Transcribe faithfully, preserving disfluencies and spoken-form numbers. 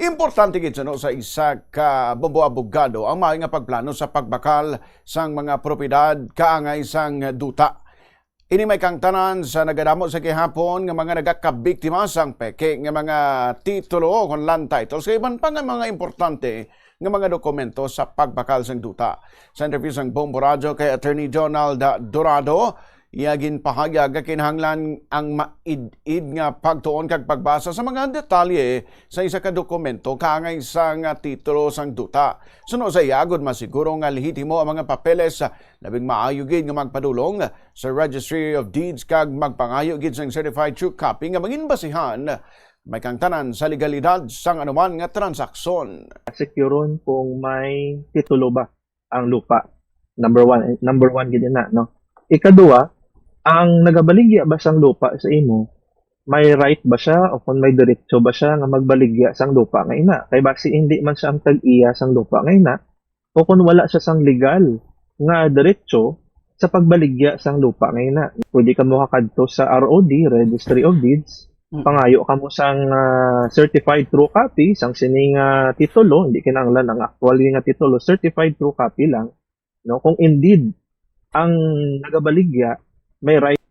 Importante gid suno sa isa ka bombo abogado ang maayo nga pagplano sa pagbakal sang mga propiedad kaangay sang duta. Ini may kangtanan sa nagadamo sa gihapon nga mga nagakabiktima sang peke nga mga titulo o kon land titles kag iban pa nga mga importante nga mga dokumento sa pagbakal sang duta. Sa interview sang Bombo Radyo kay Attorney Donald Dorado, iya ginpahayag nga kinahanglan ang maid-id nga pagtuon kag pagbasa sa mga detalye sa isa ka dokumento kaangay sa nga titulo sang duta. Suno sa iya, agud masiguro nga lehitimo ang mga papeles, labing maayo gid nga magpadulong sa Registry of Deeds kag magpangayo gid sang certified true copy nga mangin basihan may kangtanan sa legalidad sang anuman nga transaksyon. Securon kung may titulo ba ang lupa. Number one, number one gid na, no? Ikaduha, ang nagabaligya ba sang lupa sa imo, may right ba siya o kung may diretso ba siya nga magbaligya sang lupa nga ina? Kay basi hindi man siya ang tag-iya sang lupa nga ina, o kung wala siya sang legal nga diretso sa pagbaligya sang lupa nga ina. Pwede ka mo kakadto sa R O D, Registry of Deeds, Mm. pangayo ka mo sang ah, certified true copy sang sini nga titulo, hindi kinahanglan ang actual nga titulo, certified true copy lang, no? Kung indeed ang nagabaligya may right